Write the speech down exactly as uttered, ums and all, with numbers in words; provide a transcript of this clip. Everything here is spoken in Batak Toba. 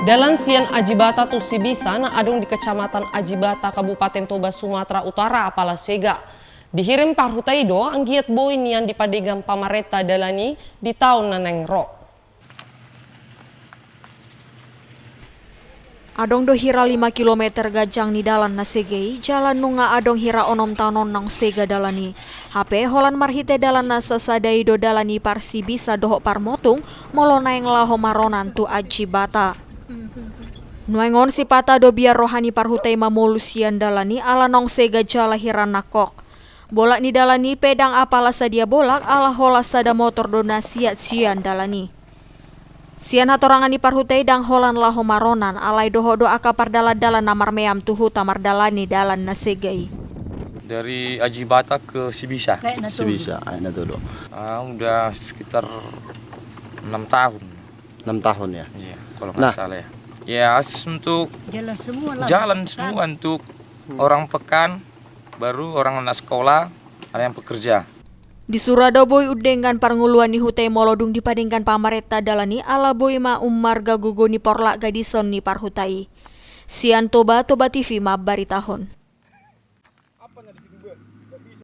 Dalan sian Ajibata tu Sibisa na adong di Kecamatan Ajibata, Kabupaten Toba, Sumatera Utara, apala sega. Dihirim parhuta i do anggiat boi nian dipadenggan pamarenta dalan i di taon na naeng ro. Adong do hira lima kilometer ganjang ni dalan na sega i, jala nunga adong hira onom taon on naung sega dalan i. Hape holan marhite dalan na sasada i do dalan i parsibisa dohot parmotung, molo naeng laho maronan tu Ajibata. Nuaeng on sipata do biar roha ni parhuta i mamolus sian dalan i ala naung sega jala hira nangkok. Bolak ni dalan i pe ndang apala sadia bolak ala holan sada motor do na siat sian dalan i. Sian hatorangan ni parhuta i ndang holan laho maronan, alai dohot do angka pardalandalan na marmeam tu huta mardalani dalan na sega i. Dari Ajibata ke Sibisa. Sibisa, aek na todo. Ah, udah sekitar enam tahun. Enam tahun ya? Iya, kalau nggak salah ya. Ya, akses untuk jalan semua lah. Jalan semua untuk orang pekan, baru orang anak sekolah, ada yang pekerja. Di sura do boi undenggan parngoluan ni huta i molo dung dipadenggan pamarenta dalan i ala boi ma ummarga gogo ni porlak gadison ni parhuta i. Sian Toba, Toba T V mambaritahon.